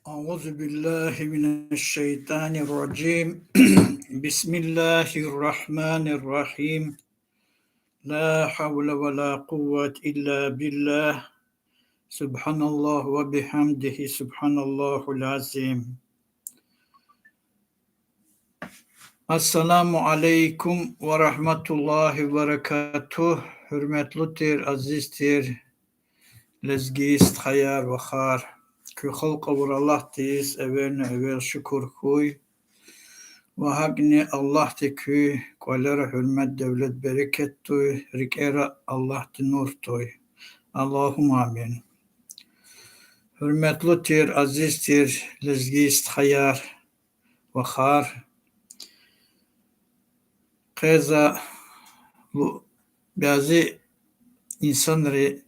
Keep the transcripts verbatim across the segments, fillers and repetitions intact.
أعوذ بالله من الشيطان الرجيم. بسم الله الرحمن الرحيم. لا حول ولا قوة إلا بالله. سبحان الله وبحمده. سبحان الله العظيم. Ассаламу алейкум ва рагьматуллагьи ва баракатугь. Гьуьрметлу тир, азиз тир лезги стхаяр, вахар. Куь халкь авур Аллагьдиз эвелни-эвел шукур хьуй. Ва гьакӀни Аллагьди куь кӀвалера гьуьрмет, девлет, берекет туй, рикӀера Аллагьди нур туй. Аллагьумма амин. Гьуьрметлу тир, азиз тир лезги стхаяр, вахар. Къе за лу-, бязи инсанри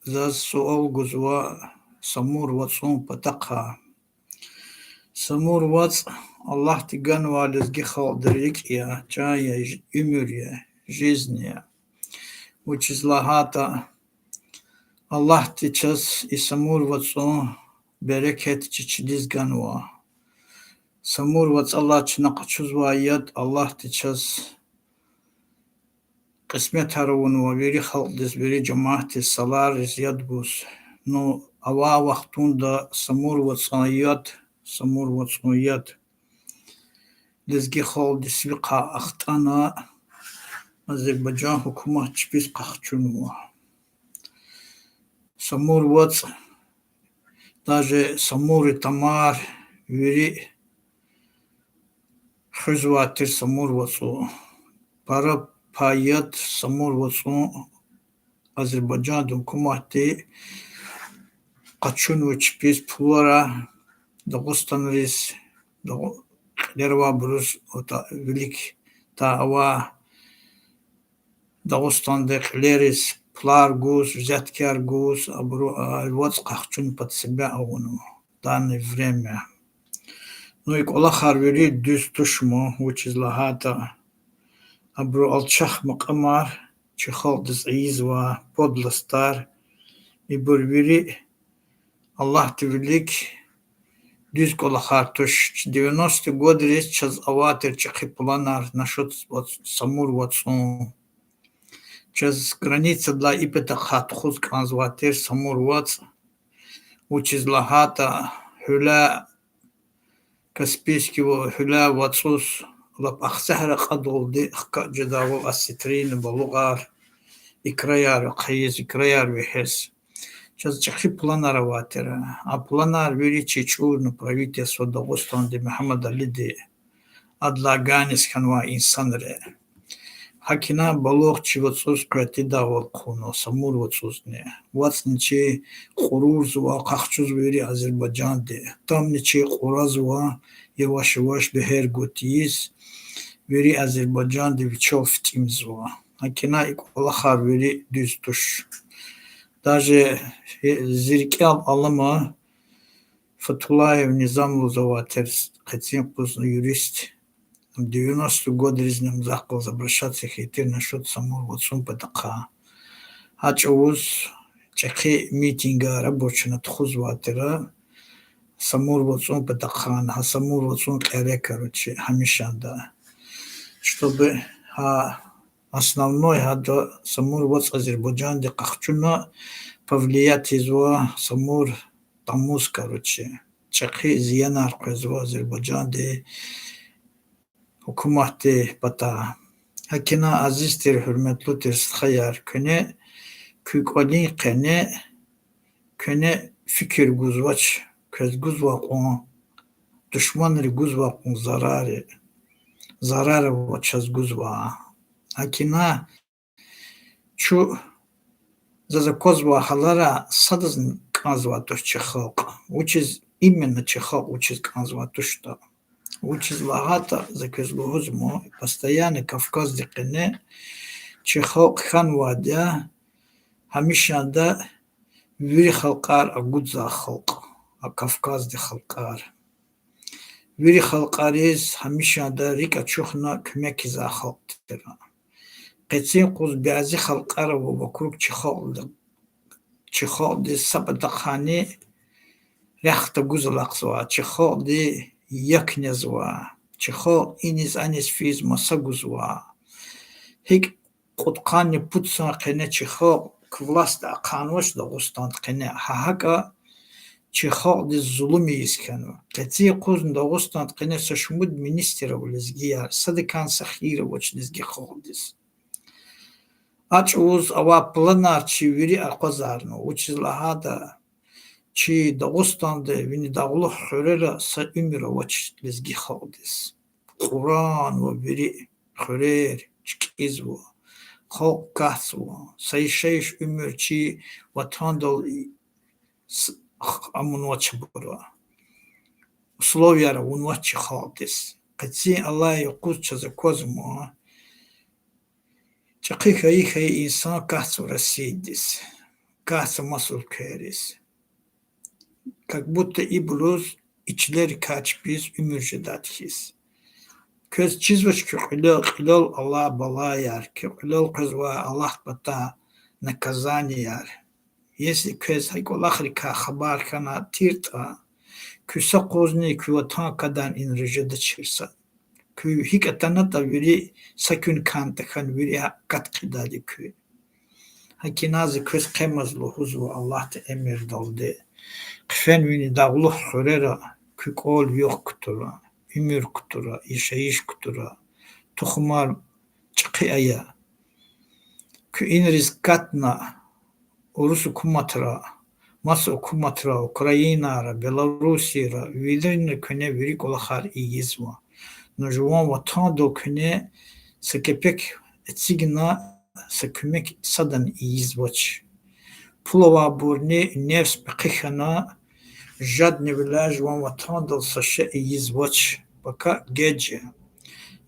заз суал гузва Самур вацӀун патахъай. Самур вацӀ Аллагьди ганвай лезги халкьдин рикӀ я, чан я, ж-, уьмуьр я, жизнь я. Вучиз лагьайтӀа Аллагьди чаз и Самур вацӀун берекат чи чилиз ганва. Самур вацӀалай чна къачузвай яд Аллагьди чаз кьисметар авунва вири халкьдиз, вири жемятдиз, салариз яд гуз. Ну, авай вахтунда Самур вацӀун яд, Самур вацӀун яд лезги халкьдиз вихъ ахтана, Азербайжан гьукумат чпиз къахчунва. Самур вацӀ, даже Самурин тамар вири хуьзвай тир Самур вацӀу. Пара пай яд Самур вацӀун Азербайжандин гьукуматди къачунва чпиз пулара, дагъустанриз, дагъу-, кьилера авайбуруз, вилик та ава Дагъустандин кьилериз пулар гуз, взяткаяр гуз, абуру а вацӀ къахчун под себя авунва в данное время. Ну, и кӀвалахар вири дуьз туш ман, вучиз лагьайтӀа абуру алчах макьамар, чи халкьдиз ийизвай подлостар, ибур вири Аллагьдин вилик дуьз кӀвалахар туш. Девяностые годриз чаз авай тир чӀехи планар насчёт вацӀ-, Самур вацӀун. Чаз границадилай и патахъай тухуз кӀанзавай тир Самур вацӀ. Вучиз лагьайтӀа гьуьлуьз, Каспийский гьуьлуьз вацӀуз лап ахцегьрин кьадалди хкаж жедайвал осетрина балугъар, икраяр хъийиз, икраяр вегьез. Чаз чӀехи планар авай тир. А планар вири чир чӀурна правительство Дагъустанди, Мегьамед Алиди, адалай ганиз хьанвай инсанри. ГьакӀ ина балугъ чи вацӀуз къветлудайвал хъувунва, Самур вацӀузни. ВацӀни чи кьурурзава, къахчузва вири Азербайжанди. Тамни чи кьуразва, яваш-яваш бегьер гуз тийиз, вири Азербайжанди вичел фитӀимзава. ГьакӀ ина и кӀвалахар вири дуьз туш. Даже зи рикӀел алама, Фатуллаев Низам лугьузвай тир, къенин юкъузни юрист. Девяностые годризни ам захъ галаз обращаться хьайи тир насчёт Самур вацӀун патахъай. Гьа чӀавуз чӀехи митингар абур чна тухузвай тир, Самур вацӀун патахъай, гьа Самур вацӀун кьиле, короче, гьамишанда. Чтобы гьа основной гьада Самур вацӀ Азербайжанди къахчуна, повлиять ийизва Самур тамуз, короче, чӀехи зиянар къвезва Азербайжандин гьукуматдин патай. ГьакӀ ина, азиз тир, гьуьрметлу тир стхаяр, куьне куь кӀвалин къене куьне фикир гузвач, квез гузвай кьван, душманри гузвай кьван зарари, зарар ава чаз гузвай. ГьакӀ ина, чун, заз аквазвай гьаларай садазни кӀанзавай туш чи халкь. Вучиз, именно чи халкь вучиз кӀанзавай туштӀа? Вучиз лагьайтӀа, за квез лугьузва ман, постоянно Кавказдин къене чи халкь хьанвайди я, гьамишанда вири халкьар агудзавай халкь, а Кавказдин халкьар. Вири халкьариз гьамишанда рикӀ ачухна куьмек ийизвай халкь тир. Къенин юкъуз бязи халкьар ава вокруг чи халкьди-, чи халкьдиз са патахъайни рехъ тагуз алахъзава, чи халкьди як незва, чи халкь иниз-аниз физ маса гузва. ГьикӀ кьудкъанни пуд йисан къене чи халкь куь властда ахъанвач Дагъустанда къене, гьа гьакӀа чи халкьдиз зулум ийиз хьанва. Къенин юкъузни Дагъустанда къене са шумуд министр ава лезгияр, садакай са хийир авач лезги халкьдиз. А чӀавуз авай планар чи вири акъвазарнава, вучиз лагьайтӀа чи Дагъустанда, вини дагълух хуьрера са уьмуьр авач лезги халкьдиз. Кьуран ва вири хуьрер чкӀизва, халкь катзава, са яшайиш уьмуьр чи ватандал с-, амунвач абура. Условияр авунвач чи халкьдиз. Къенин алай юкъуз чаз аквазма, чӀехи хьайи-хьайи инсан катзава Россиядиз, катзава маса уьлквейриз. Как будто ибуруз и чилерикай чпиз уьмуьр жедайди хьиз. Квез чизвач куь кьуьлел-кьуьлел алай балаяр, куь кьуьлел къвезвай Аллагьдин патай наказаниеяр. Если квез гьа кӀвалахрикай хабар хьана тиртӀа, куьн са юкъузни куь ватан кадарна инра жедачир са. Куьн гьикӀ атанатӀа вири са куьн кӀан тахьана, вири гьакӀ кат хъийидайди куьн. ГьакӀ ина за квез къемаз лугьузва Аллагьдин эмирдалди: хъфена вини дагълух хуьрера, куь кӀвал-югъ кутура, уьмуьр кутура, яшайиш кутура, тухумар чӀехи ая. Куьн инриз катна урус гьукуматра, маса гьукуматра, Украинара, Белоруссияра, виринра куьне вири кӀвалахар ийизва. Ну, жуван ватандал куьне са кепек эцигна, са куьмек садани ийизвач. Пул авайбурни нефс пехъи хьана, жадни виляй жуван ватандал са шей ийизвач. Пака геж я.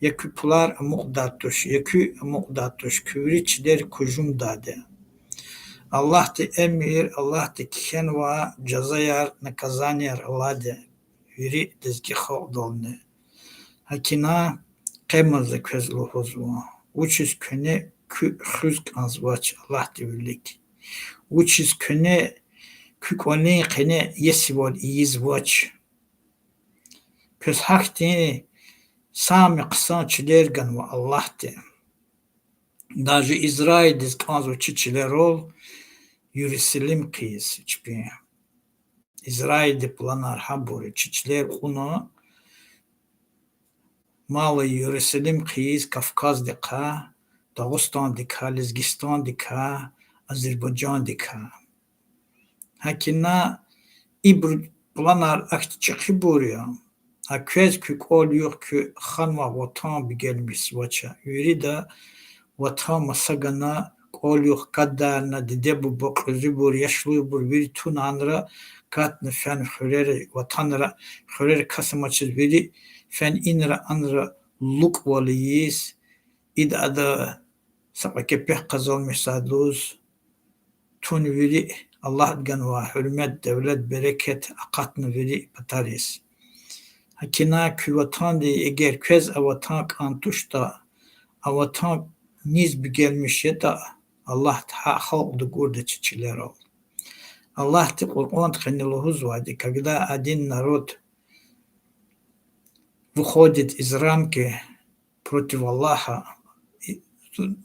Я куь пулар амукьдай туш, я куьн амукьдай туш, куь вири чилер кужумдайди я. Аллагьдин эмир, Аллагьди кхьенвай жазаяр, наказаниеяр алайди я вири лезги халкьдални. ГьакӀ ина къемаз за квез лугьузва: вучиз куьне куь хуьз кӀанзавач Аллагьдин вилик? Вучиз куьне куь кӀвалин къене иесивал ийизвач? Квез гьахьтин сами хъсан чилер ганва Аллагьди. Даже Израильдиз кӀанзава чи чилерал Ярусалим хъийиз чпин. Израильди планар гьабур я, чи чилер кьуна, мала Ярусалим хъийиз Кавказдикай, Дагъустандикай, Лезгистандикай, Азербайжандикай. ГьакӀ ина ибур планар ахьтин чӀехибур я. А квез куь кӀвал-югъ, куь ханвай ватан бегенмишзавач. Вирида ватан маса гана, кӀвал-югъ кадарна, диде-буба, кьуьзуьбур, яшлубур вири туна анра, катна фена хуьрера, ватанра, хуьрера кас амачиз вири фена инра-анра лукӀвал ийиз, ида ада са кьве кепек къазанмишзавайди лугьуз, тун вири Аллагьди ганвай гьуьрмет, девлет, берекет акъатна вири патариз. ГьакӀ ина куь ватанди, эгер квез а ватан кӀан туштӀа, а ватан низ бегенмиш ятӀа, Аллагьди гьа халкь дугурда чи чилерал. Аллагьди Къуръанда къене лугьузвайди: когда один народ выходит из рамки против Аллаха, и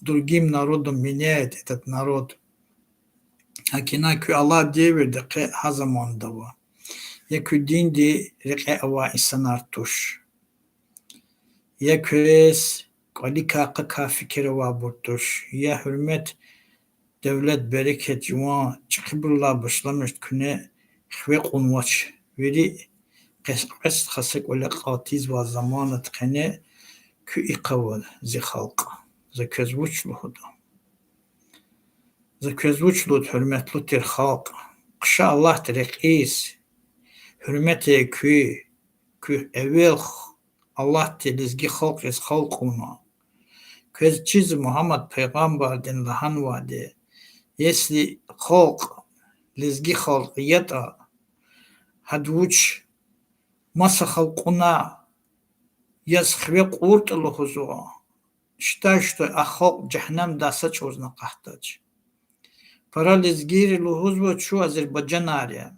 другим народом меняет этот народ. ГьакӀ ина куь Аллагь девирда къе гьа заманда ава. Я куь динди рекье авай инсанар туш. Я квез кӀваликай, къакай фикир авайбур туш, я гьуьрмет, девлет, берекет жуван чӀехибурулай башламишда куьне хиве кьунвач. Вири къе-, къе стха са кӀвале кьатӀизвай заманат къене куьн икъ ава, зи халкь. За квез вуч лугьуда? За квез вуч лугьуда, гьуьрметлу тир халкь? Хъша Аллагьдин рекьиз, гьуьрмет ая куь, куь эвел Аллагьди лезги халкьриз халкь авуна. Квез чизва Мугьаммад пайгъамбардин лагьанвайди: если халкь лезги халкь ятӀа, гьада вуч, маса халкьунай яз хиве кьуртӀа лугьузва, считай, что а халкь жегьеннемдай са чӀавузни акъатдач. Пара лезгийри лугьузва чун азербайжанар я.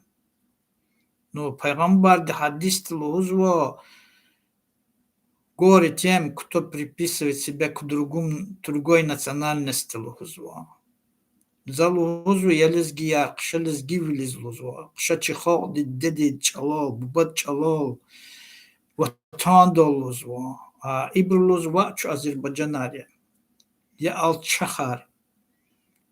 Ну, пайгъамбарди гьадисда лугьузва: горе тем, кто приписывает себя к другому, другой национальности, лугьузва. За, лугьузва, я лезгияр, хъша лезгивилиз, лугьузва, хъша чи халкьдин дидедин чӀалал, бубадин чӀалал, ватандал, лугьузва. А ибур, лугьузва, чун азербайжанар я. Я алчахар.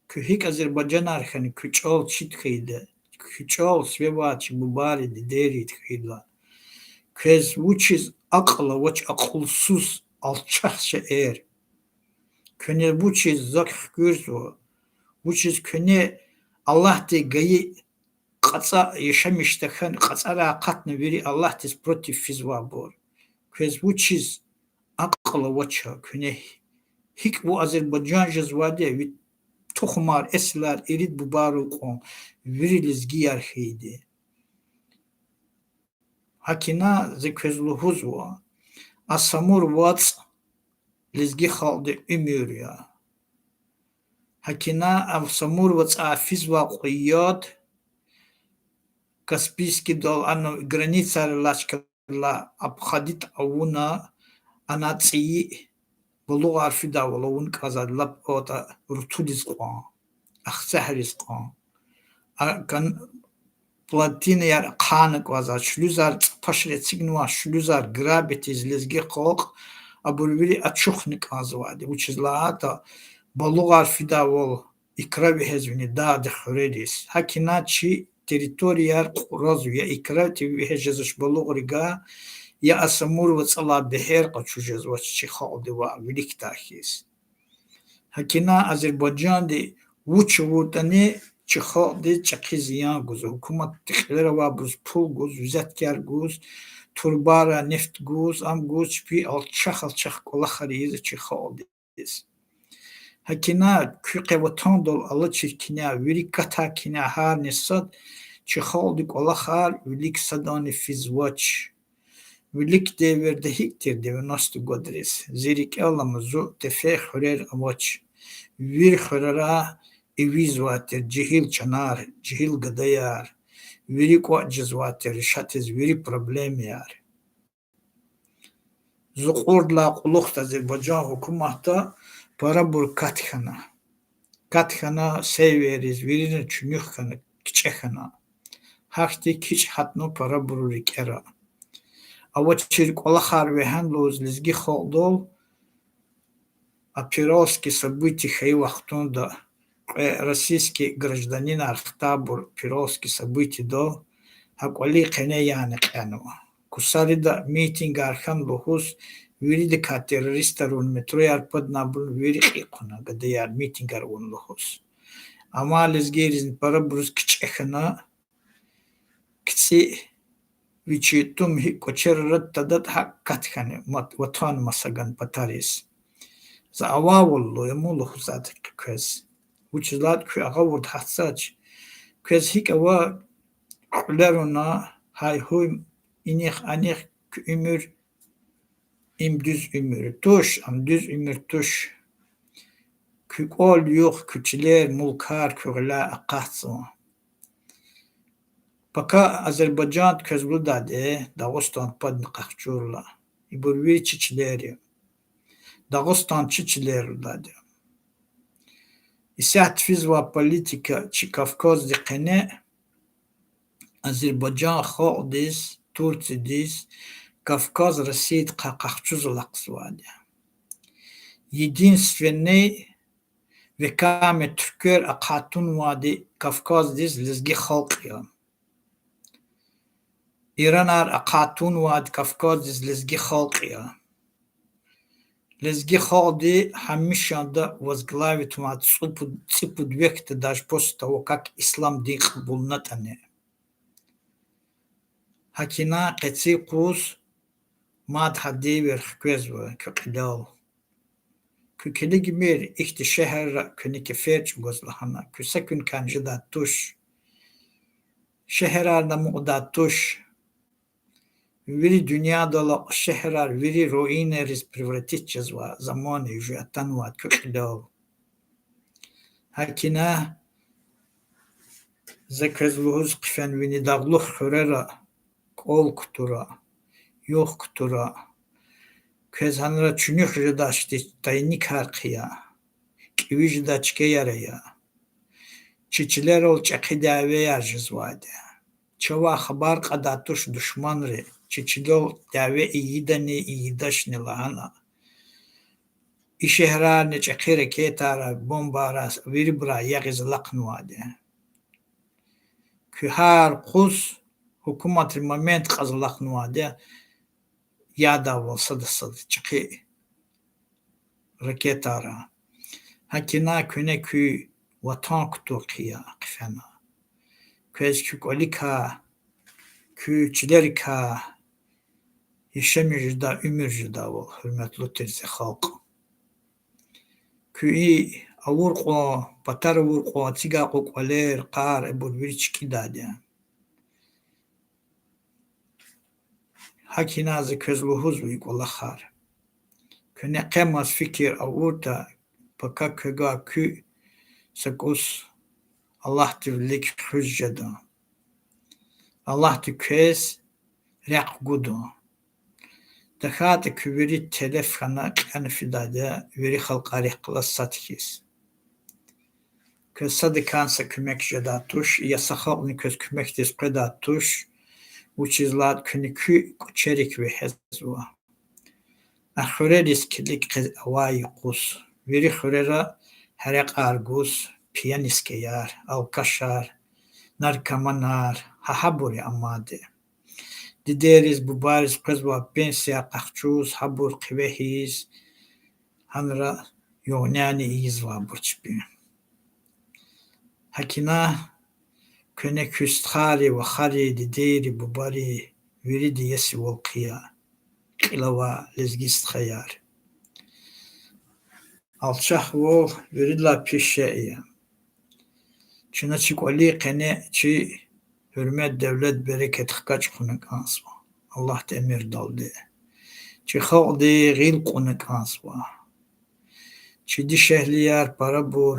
Куьн гьикӀ азербайжанар хьана, куь чӀал чид хьайила, куь чӀал сиве авай чи бубайри, дидейри хьайила. Квез вучиз акьул авач, акьулсуз, алчах шейэр? Куьне вучиз зак хкуьрзава? Вучиз куьне Аллагьди гайи кьацӀа яшамиш тахьана, кьацӀарай акъатна вири Аллагьдиз против физвайбур? Квез вучиз акьул авач? Куьне гьикӀ вун азербайжан жезвайди я, ви тухумар, эсилар ирид бубайрал кьван вири лезгияр хьайиди? ГьакӀ ина за квез лугьузва, а Самур вацӀ лезги халкьдин уьмуьр я. ГьакӀ ина а Самур вацӀай физвай кьве яд Каспийскидал, ана границайрилай чкадилай обходить авуна, ана цӀийи балугъар фидайвал авун кӀанзавайди лап атӀа рутудиз кьван, ахцегьриз кьван. А кан-, плотинаяр ахъайна кӀанзавай, шлюзар, цӀапашри эцигнавай шлюзар грабить ийиз лезги халкь, абур вири ачухна кӀанзавайди. Вучиз лагьайтӀа балугъар фидайвал икра вегьезвани дагъдин хуьрериз. ГьакӀ ина чи территорияр кьуразва, я икра вегьез жезвач балугърихъ, я а Самур вацӀалай бегьер къачуз жезвач чи халкьдивай виликдай хьиз. ГьакӀ ина Азербайжанди вуч авуртӀани чи халкьдиз чӀехи зиян гузва, гьукуматди кьилера авайбуруз пул гуз, взяткаяр гуз, турбайрай нефть гуз, ам гуз, чпи алчах-алчах кӀвалахар ийизва чи халкьдиз. ГьакӀ ина куь къе ватандал алачир кьиняй, вири катай кьиняй, гьарни сад, чи халкьдин кӀвалахар вилик садани физвач. Вилик девирда гьикӀ тир девяностый годриз, зи рикӀел алама, зун тефей хуьрера авач. Вири хуьрерай ивизвай тир жегьил чанар, жегьил гадаяр, вири кӀватӀ жезвай тир рушатиз вири проблемаяр. Зун кьурдалай кьулухъди Азербайжан гьукуматда парабур кат хьана. Кат хьана, севердиз вирина чуьнуьх хьана, кичӀе хьана. Гьахьтин кичӀ гьатна парабурун рикӀера. Авачир кӀвалахар вегьена лугьуз лезги халкьдал, а Перовский событие хьайи вахтунда кьве российский гражданинар хтайбур Перовский событиедал, гьа кӀвалин къене яна кьенва. Кусарида митингар хьана лугьуз, виридакай террористар авуна, метрояр паднайбур, вири кьил кьуна, гадаяр, митингар авуна лугьуз. Амма лезгийризни парабуруз кичӀе хьана, кицӀи вичи тум гьикӀ кӀвачерал арадал тадатӀа, гьакӀ кат хьана, мат-, ватан маса гана патариз. За авайвал лугьузва, мун лугьузвайди квез. Вучиз лагьайтӀа куьн агъавурда гьатзавач. Квез гьикӀ ава, кьуьлер авуна, гьай-гьуй, инихъ-анихъ куь уьмуьр, им дуьз уьмуьр туш, ам дуьз уьмуьр туш. Куь кӀвал-югъ, куь чилер, мулкар куь гъиляй акъатзава. Пака Азербайжанда квез лугьудайди, Дагъустан падни къахчурла, ибур вири чи чилер я. Дагъустан чи чилер я лугьудайди. Исятда физвай политика чи Кавказдин къене Азербайжан халкьдиз, Турциядиз Кавказ Россиядихъай къахчуз алахъзавайди я. Единственный веками туьрквер ахъай тунвайди Кавказдиз лезги халкь я. Иранар ахъай тунвайди Кавказдиз лезги халкь я. Лезги халкьди гьамишанда возглавить авунвай цӀипуд, цӀипуд векда, даже после того, как ислам дин кьабулнатӀани. ГьакӀ ина къенин юкъуз мад гьа девир хквезва куь кьилел. Куьн килигмир, ихьтин шегьерра куьне кефер чӀугваз лагьана, куьн са куьнкӀани жедай туш. Шегьерарни амукьдай туш. Вири дуьньядал акьван шегьерар вири руинариз превратить жезвай заман уже атанвайди куь кьилел. ГьакӀ ина за квез лугьуз хъфена, ви недогрух хуьрера къвал кутура, югъ кутура, квез гьанра чуьнуьх жедачтӀа тайникар хъия, кӀеви жедай чкаяр ая. Чи чилерал чӀехи дявеяр жезвайди я. Чавай хабар кьадай туш душманри, чи чилел дяве ийидани ийидачни лагьана. И шегьрарни чӀехи ракетара, бомбара, вирибурай ягъиз алахънавайди я. Куь гьар къуз гьукуматри момент кьаз алахънавайди я, ядавал сада-сад чӀехи ракетара. ГьакӀ ина куьне куь ватан кутур хъия хъфена. Квез куь кӀваликай, куь чилерикай яшамиш жедай уьмуьр жедайвал, гьуьрметлу тир зи халкь. Куь и авур кьван, патара авур кьван, эцигай кьван кӀвалер, къар, ибур вири чкӀидайди я. ГьакӀ ина за квез лугьузва и кӀвалахар. Куьне къемаз фикир авуртӀа, пака квевай куь са кӀус Аллагьдин вилик хуьз жеда. Аллагьди квез рехъ гуда. ТахьайтӀа куь вири телеф хьана кьена фидайди я, вири халкьарихъ галаз сад хьиз. Квез садакай са куьмек жедай туш, я са халкьни квез куьмекдиз къведай туш, вучиз лагьайтӀа куьне куь кӀвачерик вегьезва. А хуьрериз килиг къе авай юкъуз, вири хуьрера гьерекьар гуз, пьянскаяр, алкашар, наркоманар, гьа гьабур я амайди. Дидейриз, бубайриз къвезвай пенсия къахчуз, гьабур хъивегьиз, гьанра югъняни ийизвайбур чпи. ГьакӀ ина куьне куь стхайри, вахари, дидейри, бубари, вирида иесивал хъия, кьил авай лезги стхаяр. Алчахвал виридалай пис шей я. Чна чи кӀвалин къене чи гьуьрмет, девлет, берекат хкаж хъувуна кӀанзава, Аллагьдин эмирдалди. Чи халкьдин гъил кьуна кӀанзава. Чи дишегьлияр парабур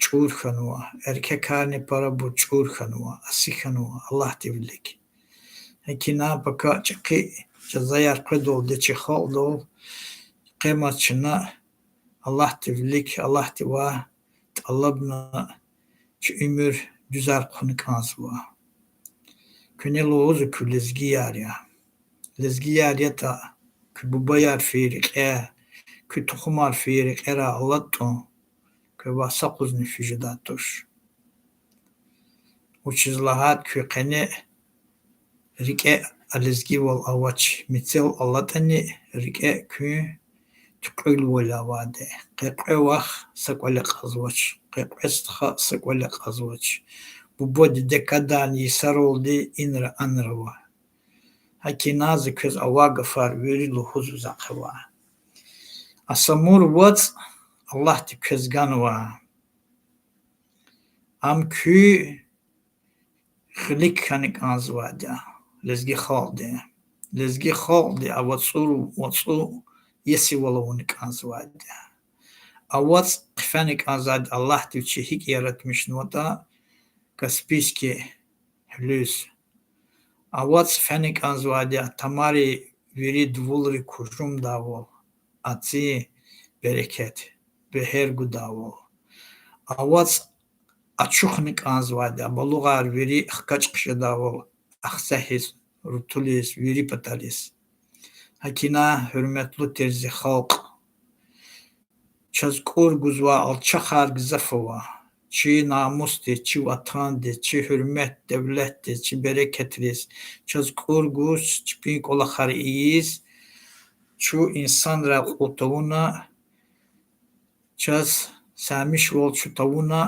чӀур хьанва, эркекарни парабур чӀур хьанва, аси хьанва, Аллагьдин вилик. ГьакӀ ина пака чӀехи жазаяр къведалди чи халкьдал къемаз чна Аллагьдин вилик, Аллагьдивай тӀалабна чи уьмуьр дуьзар хъувуна кӀанзава. Куьне лугьузва куь лезгияр я. Лезгияр ятӀа, куь бубаяр фейи рекье, куь тухумар фейи рекьерай алатӀун, квевай са къузни физ жедай туш. Вучиз лагьайтӀа куь къене рикӀе а лезгивал авач, мецел алатӀани рикӀе куьн туькьуьлвал авайди. Къекъве вах са кӀвале кьазвач, къекъве стха са кӀвале кьазвач. Буба-диде квадарни йисаралди инра-анра ава. ГьакӀ ина за квез авай гафар вири лугьузва захъ ава. А Самур вацӀ Аллагьди квез ганва. Ам куь гъилик хьана кӀанзавайди я, лезги халкьди. Лезги халкьди а вацӀур, вацӀу иесивал авуна кӀанзавайди я. А вацӀ хъфена кӀанзавайди Аллагьди вичи гьикӀ яратмишнаватӀа Каспийский гьуьлуьз. А вацӀ фена кӀанзавайди я тамари вири дувулри кужумдайвал, аци, берекет, бегьер гудайвал. А вацӀ ачухна кӀанзавайди я балугъар вири хкаж хъжедайвал, Ахцегьиз, Рутулиз, вири патализ. ГьакӀ ина, гьуьрметлу тир зи халкь, чаз кӀур гузвай алчахар гзаф ава. Чи намусдиз, чи ватандиз, чи гьуьрмет-девлетдиз, чи берекатриз чаз кӀур гуз, чпин кӀвалахар ийиз, чун инсанрай кьуд тавуна, чаз саймишвал чун тавуна,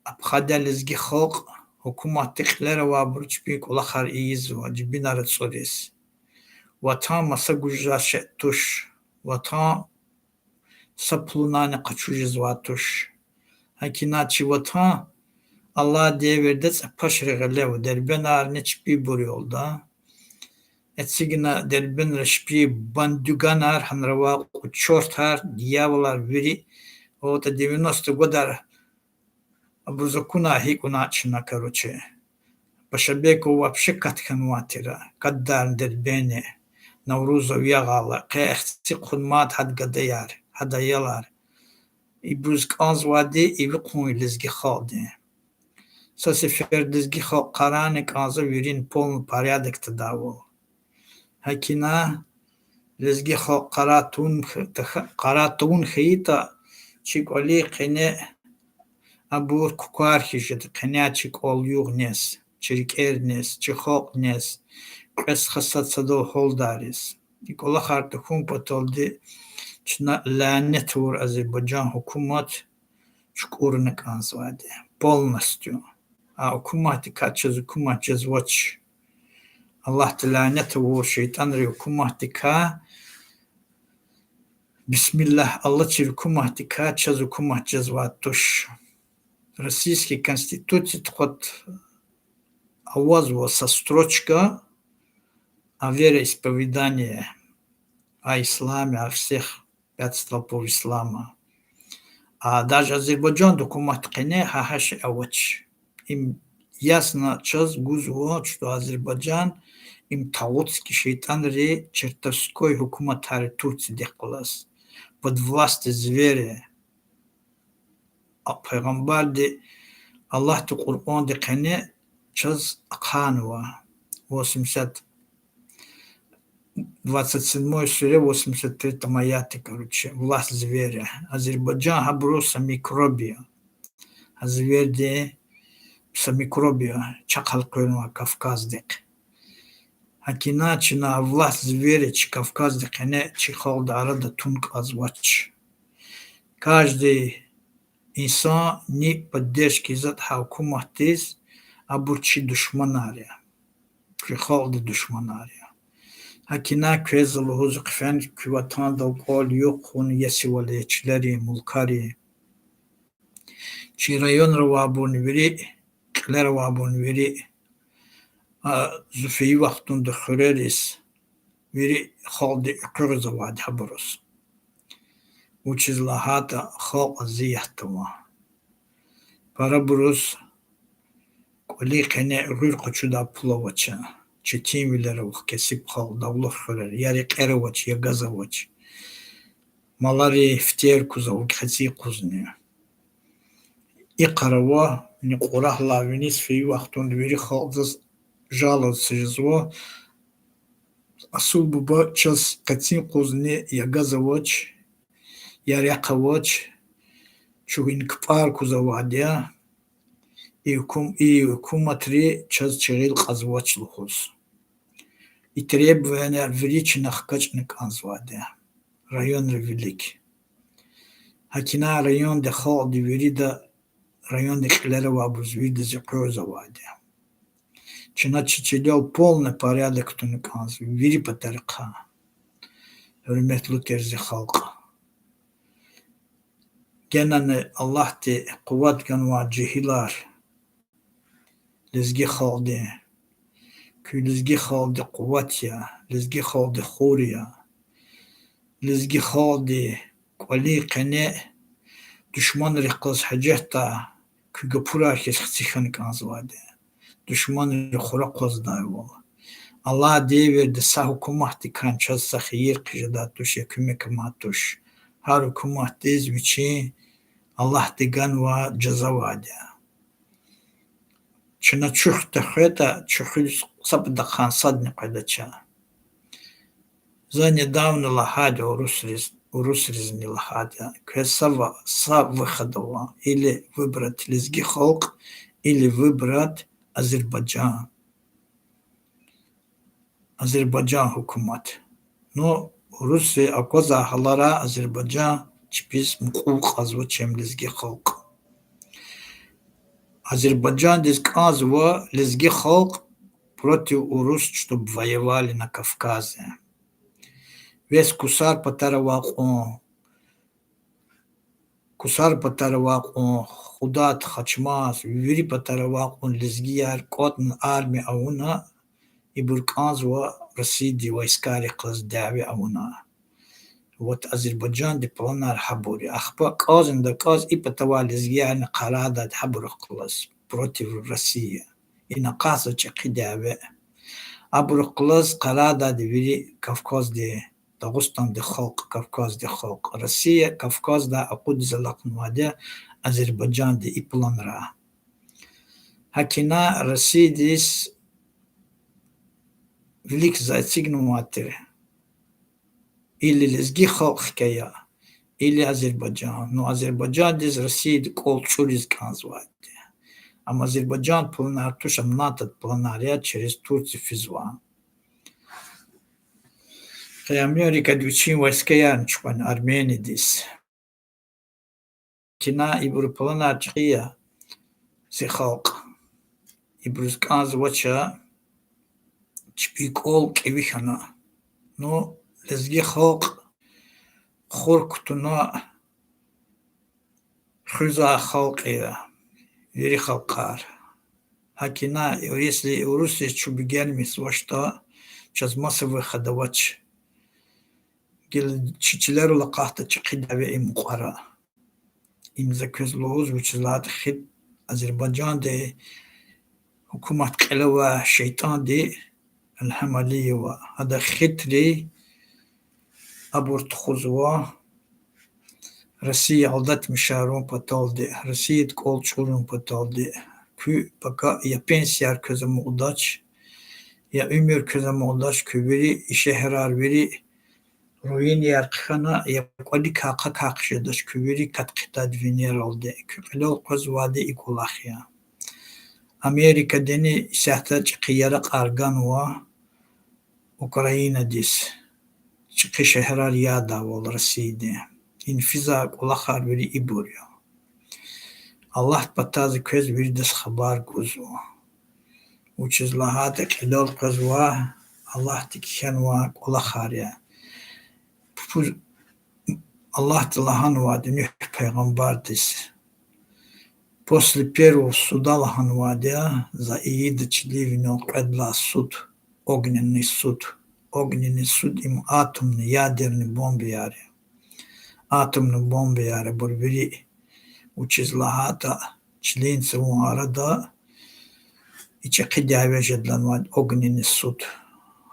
Абхазия лезги халкь, гьукуматдин кьилера авайбуру чпин кӀвалахар ийизва, жибинар ацӀуриз. Ватан маса гуз жезвай шей туш. Ватан са пулунайни къачуз жезвай туш. ГьакӀ ина чи ватан Аллагьдин девирда цӀапашри гъиле ава, дербенарни чпибур я лда. Эцигна дербенра чпи бандюганар, гьанра авай кьуд чёртар, дияволар вири, вот девяносто годар, абур за акуна, гьикӀ авуна чна, короче. Башабеков вообще кат хьанвай тир, катдарна Дербентни, Наврузов ягъайла, къе эхци хъун мад гьада гадаяр, гьада аялар. Ибуруз кӀанзавайди иви хъун я лезги халкьдин. Са сеферда лезги халкь къарагъна кӀанзава вирин полный порядок тадайвал. ГьакӀ ина лезги халкь къарагъ тавун х-, таха-, къарагъ тавун хьайитӀа, чи кӀвалин къене абур кукар хьиз жеда, къеняй чи кӀвал-югъ нез, чи рикӀер нез, чи халкь нез, кьве стха сад-садав гьалдариз. И кӀвалахар тахьун паталди чна лянет авур Азербайжан гьукумат чукӀурна кӀанзавайди полностью. А гьукуматдикай чаз гьукумат жезвач. Аллагьди лянет авур шейтӀанрин гьукуматдикай, бисмиллагь алачир гьукуматдикай чаз гьукумат жезвайди туш. Российский Конституциядин кьван авазва са строчка о вероисповедании, о исламе, о всех пяти столпах ислама. А даже Азербайжан гьукуматдин къене гьа-гьа шей авач. Им ясно чаз гузва, что Азербайжан, им тагъутский шейтӀанрин чертовской гьукуматар я Турциядихъ галаз, под властью зверя. А пайгъамбарди Аллагьдин Къуръандин къене чаз ахъайнава, восемьдесят, двадцать седьмой суре, восемьдесят третьем аяте, короче, власть зверя. Азербайжан гьабуруз са микроб я. А зверди са микроб я, чахъ элкъуьрнавай Кавказдихъ. ГьакӀ ина чна власть зверя чи Кавказдин къене чи халкьдин арада тун кӀанзавач. Каждый инсан ни поддержка ийизватӀа гьа гьукуматдиз, абур чи душманар я, чи халкьдин душманар я. ГьакӀ ина квез за лугьуз хъфен, куь ватандал кӀвал-югъ хъувуна я сивале, чилери, мулкари. Чи районра авайбурни вири, кьилера авайбурни вири, а, зун фейи вахтунда хуьрериз, вири халкьди экъуьгъзавайди гьабуруз. Вучиз лагьайтӀа халкь азиятда ава. Парабуруз кӀвалин къене гъуьр къачудай пул авач, четинвилер ава кесиб халкьдин, авлахъ хуьрера, я рекьер авач, я газ авач. Малари фитер кузва хецин къузни. Икъар ава, ни кьурагьлай виниз фейи вахтунда вири халкьдиз жаловаться жезва. Асул буба, чаз хецин къузни я газ авач, я рехъ авач, чун кпӀар кузвайди я, и гьукум-, и гьукуматри чаз чи гъил кьазвач лугьуз. И требованияр вири чна хкажна кӀанзавайди я районра вилик. ГьакӀ ина райондин халкьди вирида, райондин кьилера авайбуруз виридаз экъуьгъзавайди я. Чна чи чилел полный порядок туна кӀанзава вири патарихъай. Гьуьрметлу терзи халкь, генани Аллагьди къуват ганвай жегьилар, лезги халкьди, куь лезги халкьди къуват я, лезги халкьди хур я. Лезги халкьди кӀвалин къене душманрихъ галаз гьажетдай куь гапурар хьиз хци хьана кӀанзавайди я. Душманри хура акъваздайвал. Аллагьдин девирда са гьукуматдикай чаз са хийир хъжедай туш, я куьмек амай туш. Гьар гьукуматдиз вичин Аллагьди ганвай жаза авайди я. Чна чуьхъ тахьайтӀа, чуьхъуьз са патахъай садни къведач. За недавно лагьайди урусриз, урусризни лагьайди я, квез са ва-, са выход ава: или выбрать лезги халкь, или выбрать Азербайжан. Азербайжан гьукумат. Ну, урусри аквазвай гьаларай Азербайжан чпиз мукьув кьазва, чем лезги халкь. Азербайжандиз кӀанзава лезги халкь против урус, чтоб воевали на Кавказе. Вес Кусар патара авай кьван, Кусар патара авай кьван, Худат, Хачмаз, вири патара авай кьван лезгияр кӀватӀна армия авуна, ибур кӀанзава Россиядин войскайрихъ галаз дяве авуна. Вот Азербайжандин планар гьабур я. Ахпа кӀанзни такӀанз и патавай лезгиярни къарагъдайди гьабурухъ галаз, против России. Ина акъатзава чӀехи дяве. Абурухъ галаз къарардайди вири Кавказдин, Дагъустандин халкь, Кавказдин халкь. Россия Кавказдай акъудиз алахънавайди я Азербайжандин и планра. ГьакӀ ина Россиядиз вилик за эцигнавай тир. Или лезги халкь хкяй я, или Азербайжан. Ну, Азербайжандиз Россияди кӀвал чӀуриз кӀанзавайди. Амма Азербайжан планар туш, ам НАТОдин планар я, через Турция физвай. Къе Америкади вичин войскаярни чуькьвена Армениядиз. Ина ибурун планар чӀехи я, зи халкь. Ибуруз кӀанзавач чпин кӀвал кӀеви хьана. Ну, лезги халкь хур кутуна хуьзвай халкь я, вири халкьар. ГьакӀ ина, если урусриз чун бегенмишзавачтӀа, чаз маса выход авач. Гила чи чилерал акъатда чӀехи дяве и мукьвара. Им за квез лугьуз, вучиз лагьайтӀа хит-, Азербайжандин гьукумат кьиле авай шейтӀанди, Илгьам Алиева, ада хитри абур тухузва, Россия алдатмишарун паталди, Россияди кӀвал чӀурун паталди. Куь пака я пенсияр квез амукьдач, я уьмуьр квез амукьдач, куь вири и шегьерар вири руинияр хъхьана, я кӀваликай ахъа кай хъжедач, куь вири кат хъитайди винералди. Куь кьилел къвезвайди и кӀвалах я. Америкадини исятда чӀехи яракьар ганва Украинадиз, чӀехи шегьерар ядайвал Россиядин. Ина физвай кӀвалахар вири ибур я. Аллагьдин патай за квез виридаз хабар гузва. Вучиз лагьайтӀа кьилел къвезвай Аллагьди кхьенвай кӀвалахар я. Пу-, Аллагьди лагьанвайди Нуьгь пайгъамбардиз, после первого суда лагьанвайди я, за ийида чилин винел кьвед лагьай суд, огненный суд. Огненный суд им атомный, ядерный бомбаяр я. Атомный бомбаяр я абур вири. Вучиз лагьайтӀа чилин цавун арада и чӀехи дяве жедланвайди огненный суд.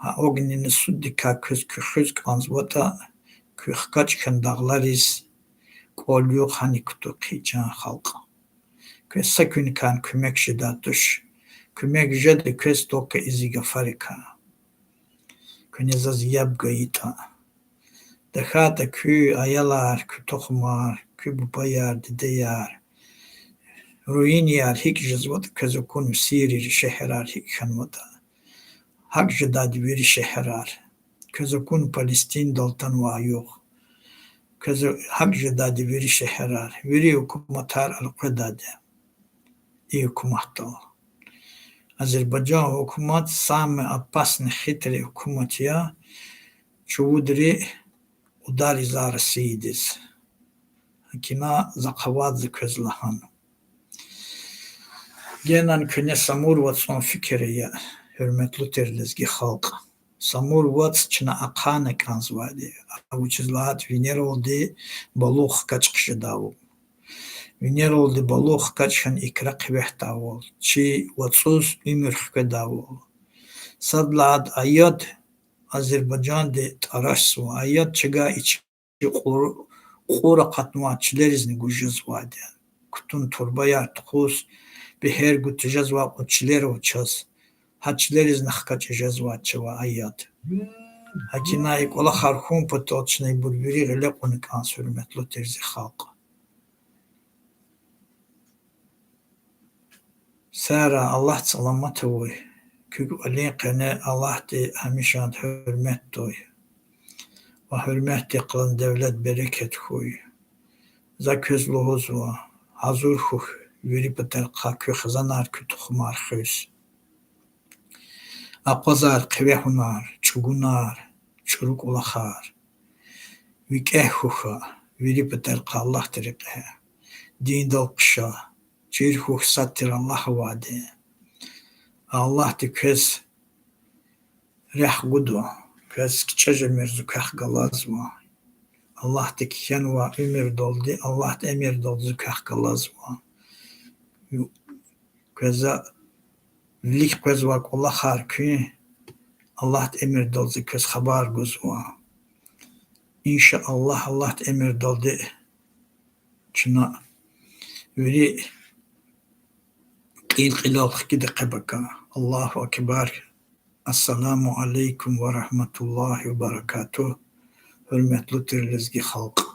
Гьа огненный суддикай квез куь хуьз кӀанзаватӀа, куь хкаж хьана дагълариз кӀвал-югъ гьаник кутур хъийи, чан халкь. Квез са куьникайни куьмек жедай туш. Куьмек жеда квез только и зи гафарикай. Куьне заз яб гайитӀа. ТахьайтӀа куь аялар, куь тухумар, куь бубаяр, дидеяр, руинияр гьикӀ жезватӀа, квез акуна Сирийри шегьерар гьикӀ хьанватӀа, гьакӀ жедайди вири шегьерар. Квез акуна Палестинадал атанвай югъ. Квез гьакӀ жедайди вири шегьерар. Вири гьукуматар элкъведайди я и гьукуматдал. Азербайжан гьукумат самый опасный, хитрый гьукумат я, чувудри удар ийизвай Россиядиз. ГьакӀ ина захъ авайди за квез лагьана. Генани куьне Самур вацӀун фикир ая, гьуьрметлу тир лезги халкь. Самур вацӀ чна ахъайна кӀанзавайди я, вучиз лагьайтӀа винералди балугъ хкаж хъжедайвал. Винералди балугъ хкаж хьана икра хъивегьдайвал, чи вацӀуз уьмуьр хкведайвал. Сад лагьайди, а яд Азербайжанди тӀарашзава, а яд чавай ичи кьур-, кьур акъатнавай чилеризни гуз жезвайди я. Кутуна турбаяр тухуз, бегьер гуз тежезвай кьван чилер ава чаз. Гьа чилеризни хкаж жезвайди чавай а яд. ГьакӀ ина и кӀвалахар хьун патал чна ибур вири гъиле кьуна кӀанзава, гьуьрметлу тир зи халкь. Сагърай, Аллагьди саламат авуй. Куь кӀвалин къене Аллагьди гьамишанда гьуьрмет туй ва гьуьрметдин къалан девлет, берекат хьуй. За квез лугьузва, гьазур хьухь вири патарихъай куь хизанар, куь тухумар хуьз. Акъвазар, хъивегьунар, чӀугунар, чӀуру кӀвалахар. ВикӀегь хьухь вири патарихъай Аллагьдин рекье. Диндал хъша, чир хьухь сад тир Аллагь авайди. Аллагьди квез рехъ гуда, квез кичӀе жемир зи квехъ галазва. Аллагьди кхьенвай уьмуьрдалди, Аллагьдин эмирдалди зи квехъ галазва. Квез за вилик къвезвай кӀвалахар куьн Аллагьдин эмирдалди квез хабар гузва. Иншааллагь, Аллагьдин эмирдалди чна вири кьил-кьилел хкида къе пака. Аллагьу акбар. Ассаламу алейкум ва рагьматуллагьи ва баракатугь, гьуьрметлу тир лезги халкь.